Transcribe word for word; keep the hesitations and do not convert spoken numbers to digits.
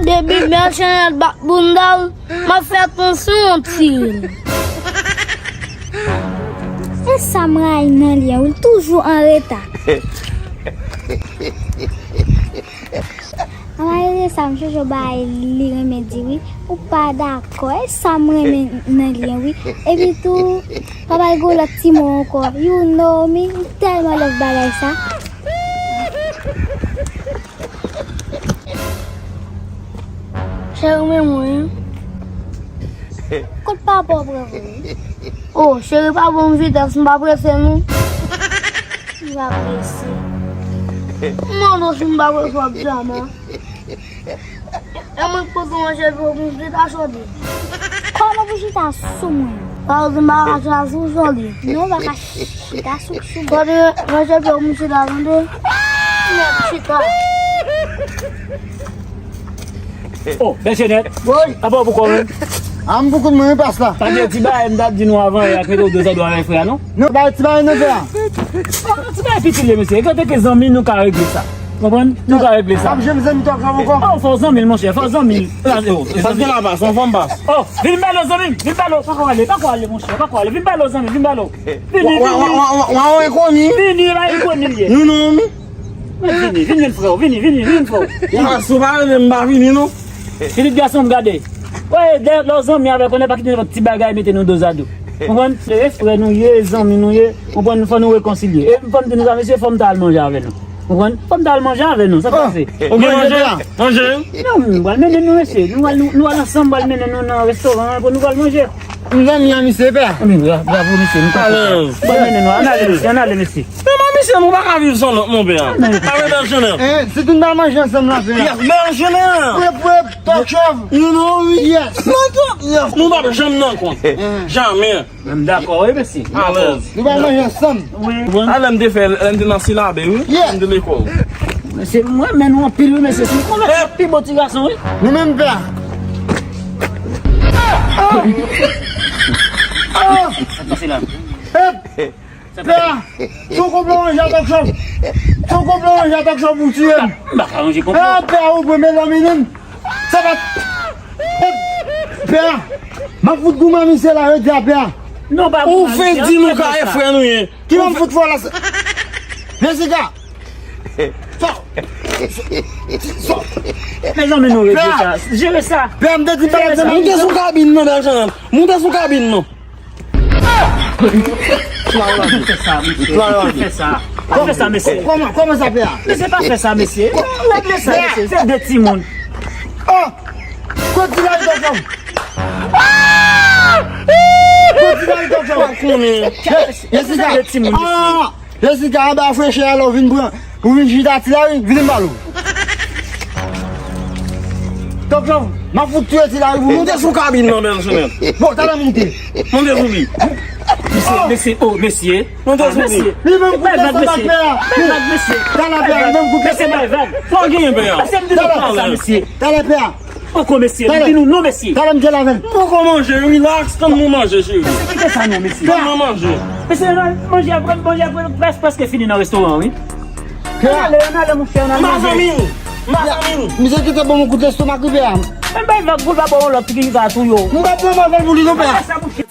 Depi Bèl Chanèl bat bounda l, m ap fè atansyon anpil. E sa m rayi nan li an wi, l toujou an reta. An reyalite sa m chèche yon bagay li renmen di wi. Ou pa dakò. E sa m renmen nan li an wi. Epi tou, pa bay gwo lòt ti mo ankò. You know me, m tèlman love bagay sa. Cheri, men mwen. Kot papa w pran pou ou? Oh, cheri, pa ban m vitès, m pa prese non. M pa prese. M mande w si m pa prese w ap di a, man. E mwen k pote w manje pou w chita sou li. Kòman pou chita sou mwen? Sa vle di m pa ka chita sou, sou li. Non, w pa ka chita sou, sou mwen. Tande, manje pou w chita, tande. Mèt chita. Oh, Bèl Chanèl. Woy. Apa w pou kò menm? A m pou kont mwen, wi, pas la. Pa gen ti bagay m t ap di nou avan yè ak mete w do zado avèk frè a, non? Non, pa ti bagay nan frè a. Ti bagay piti l ye, mesye. Gade ke zanmi nou ka regle sa. Konprann? Nou ka regle sa. Ap jwenn zanmi Tòk Chòv ankò. Oh, fò zanmi l, monchè, fò zanmi l. Sa gen la pas, yon fanm pas. Oh, vin ba l, zanmi m, vin ba l. Pa ko ale, pa ko ale, monchè, pa ko ale. Vin ba l, zanmi, vin ba l. Vini, vini. Wa, wa, wa, wa, wa, wa, ekonomi. Vini, la ekonomi l ye. Nou, non, mi. Vini, vini, frè, vini, vini, vini, frè. Ya, si w pa renmen m, m pa vini, non. Pitit gason m, gade. Wè, dèyè lè w zanmi avèk ou, nèg pa kite nenpòt ti bagay mete nou do zado. Konprann? Se frè nou ye, zanmi nou ye. Konprann? Fò nou rekonsilye. E fò m di nou sa, mesye, fò m ta al manje avè nou. Konprann? Fò m ta al manje avè nou. Sa k pase? Ou gen manje? Manje? Non, m pral mennen nou, mesye. Nou al, nou, nou al ansanm, pral mennen nou nan restoran pou nou pral manje. M zanmi an misye, pè. Anben, bra-, bravo, mesye. Nou kontan. Alèz. Bon, mennen nou. Ann ale, mesye. Ann ale, mesye. Men mwen, mesye, nou pa ka viv san lòt, mon pè. Ann ale. Avèk Bèl Chanèl. Eh, si tout n pa manje ansanm la, frè. Yes, Bèl Chanèl. Pwèp, pwèp, Tòk Chòv. You know, wi. Yes. Nan kont. Yes, nou p ap janm nan kont. Eh. Jamè. M dakò, wi, mesye. Alèz. Nou pral manje ansanm. Wi. A, lè m te fè, lè m te nan silabè, wi. Yeah. Lè m te lekòl. Mesye, mwen renmen nou anpil, wi, mesye. Se nou konn pi bon ti gason, wi. Nou menm, pè. Sa pase la. Pè, si w konprann manje a Tòk Chòv. Si w konprann manje a Tòk Chòv, ou tiye m. M pa ka manje konprann. Pè, ou pran mezanmi, non. Sa pa. Pè, m ap fout goumen misye la, yo di a pè. Non, pa goumen misye. Ou fenk di nou ka e frè nou ye. Ki m ap fout fò la? Jessica. Sa. Sa. Mezanmi, nou regle sa. Jere sa. Pè, m te di m pa t ap di. Moute sou kabin nan, Bèl Chanèl. Moute sou kabin nan. Pa fè sa, mesye. Pa fè sa. Pa fè sa, mesye. Kòman, kòman sa, pè a? Mesye, pa fè sa, mesye. Regle sa, mesye. Se de timoun. Oh! Kot ti lari Tòk Chòv? Kot ti lari Tòk Chòv? Pa konnen. Mesye, se de timoun, mesye. Jessica, anba frechè a, lè w vin pran, ou vin chita Ti Lari, vini m pale w. Tòk Chòv, m ap fout touye Ti Lari pou nou. Moute sou kabin nan, Bèl Chanèl. Bon, talè moute. Moute sou li. Mesye, mesye, oh, mesye. Moute sou li. Li menm koute sa bak pè a. Talè pè a, li menm koute sa bak. Fò genyen pè a. Mesye, m di nou pa sa, mesye. Talè pè a. Poko, mesye, m di nou non, mesye. Talè m djèl avè l. Poko manje, relax, tann nou manje, cheri. Mesye, kite sa non, mesye. Tann nou manje. Mesye, manje a, manje a près-, prèske fini nan restoran an, wi. Ann ale, ann ale, monchè, ann ale manje. Mazanmi, mazanmi. Misye kite ban m yon kout lestomak, wi, pè a. Menm bay vag pou l pa ba w yon lòt ki ka touye w. M pa pran mal pou li non, pè a. Sa, monchè.